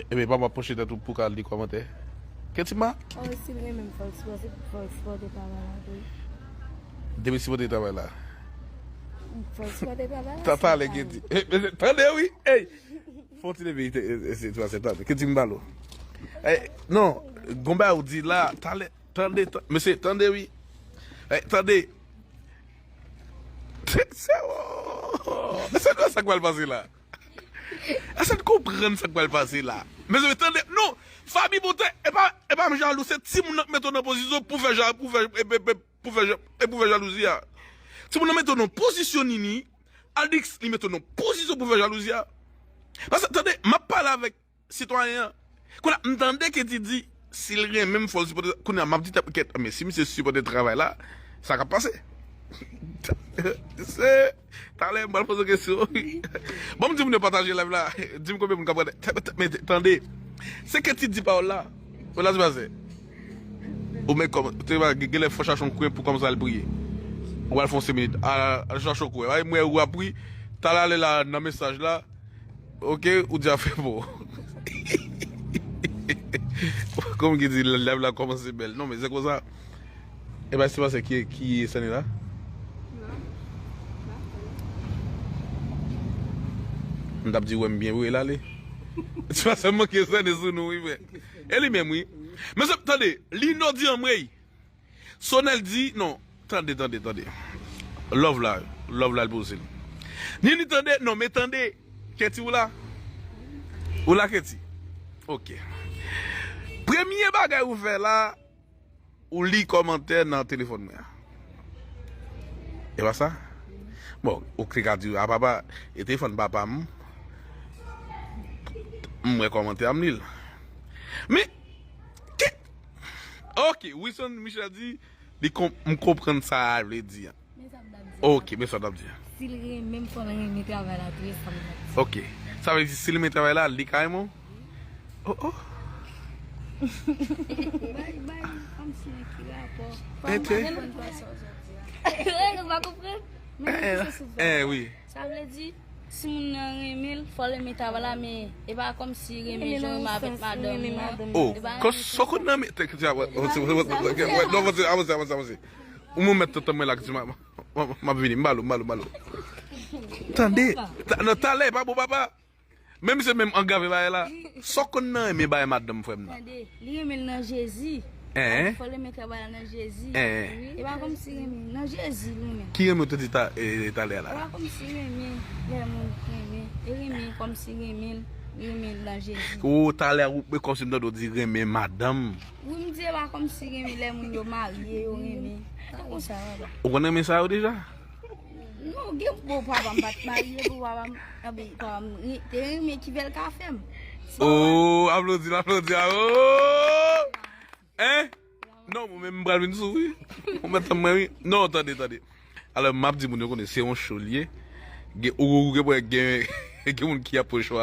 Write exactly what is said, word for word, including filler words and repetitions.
Ebyen, pa m ap pwoche tèt ou pou ka li kòmantè. Kèti ma? Oh, si l renmen m, fò l sipòte, fò l sipòte travay la tou. Depi sipòte travay la. Fò l sipòte travay la. Talè, Kèti. Tande wi. Ey! Fò ti leve, ete, ete, ete, ete, tande. Kèti m balo. Ey, non, gon bagay ou di la, talè, tande, mesye, tande wi. Ey, tande. Se, se, oh, se sa k pral pase la. Èske n konprann sa k pral pase la? Mezanmi, tande, non, Faby Bonte, e pa, e pa m jalou, se timoun nan k mete w nan pozisyon pou fè ja-, pou fè, e, e, e, pou fè ja-, e pou fè jalouzi a. Timoun nan mete w nan pozisyon Nini, Alix, li mete w nan pozisyon pou fè jalouzi a. Paske, tande, m ap pale avèk sitwayen an. Kounye a, m tande Kèti di, si l renmen m, fò l sipòte. Kounye a, m ap di tèt mwen, kèt, men si misye sipòte travay la, sa k ap pase? Se, talè, m pral poze w kesyon. Bon, m di moun yo pataje live la. Di m konbyen moun k ap gade. Men, tande. Se Kèti di pawòl la. Ou la, se pase. Ou men kòm, te va gen lè fò chache yon kwen pou kòmanse al priye. Ou al fè yon senk minit. Al, al chache yon kwen. Ay, mwen, ou ap pri. Talè ale la nan mesaj la. Ok, ou di afè bon. Kòm ki di, live la kòmanse bèl. Non, men se konsa. E pa, se pa se ki, ki sène la? M t ap di, wè m byen vre la, li. Se pa sèlman ki sène sou nou, wi, frè. E li menm, wi. Men se, tande, Lino di anmwey. Sonèl di, non, tande, tande, tande. Love la, love la, l poze l. Nini tande, non, men tande. Kèti ou la? Ou la, Kèti? Ok. Premye bagay ou fè la, ou li kòmantè nan telefòn mwen an. E pa sa? Bon, ou te ka di, a papa, e telefòn papa m, m wè kòmantè a, m li l. Men, ke, ok, Wilson Michel di, li konp-, m konprann sa a vle di an. Men sa m t ap di. Ok, men sa w t ap di an. Si l renmen m, fò l renmen travay la tou, e sa m t ap di. Ok. Sa vle di, si l renmen travay la, li ka renmen w? Oh, oh. Bay, bay, kòmsi nan ki rapò? Ete. Ou pa konprann sa w sot di a. Ou pa konprann? Men, eh, kisa sou fè? Eh, wi. Sa vle di, si moun nan renmen l, fò l renmen travay la, men e pa kòmsi renmen jan renmen avèk madanm nan. Oh, e pa kòs soko nan men, te, te, avanse, avanse, avanse. Ou mwen mèt tantan mwen la, ki di, ma, ma, ma, m ap vini, m balo, m balo, m balo. Tande, ta-, nan talè, pa bon, papa. Menm se menm angave bagay la. Sa w konn nan renmen bagay madanm frè m nan. Tande, li renmen l nan Jezi. Hein? Fò l renmen travay la nan Jezi. Hein? Wi, e pa kòmsi renmen, nan Jezi l renmen. Ki renmen w te di ta-, e, talè a la? E pa kòmsi renmen, lè moun renmen. E renmen kòmsi renmen l, renmen l nan Jezi. O, talè a, ou, kòmsi m tande w di renmen madanm. Wi, m di e pa kòmsi renmen lè moun yo marye, yo renmen. Tankou sa, papa. Ou konn renmen sa yo deja? Non, gen bon papa m pa t marye pou papa m, anben, papa m re-, te renmen ki fè l ka fè m. Oh, aplodi l, aplodi l, oh! Hein? Non, mwen menm m pral vin sou, wi. Mwen mèt tann mwen, wi. Non, tande, tande. Alò, m ap di moun yo konnen se yon show l ye. Gen, ou, ou gen, gen, gen moun ki ap pran show a.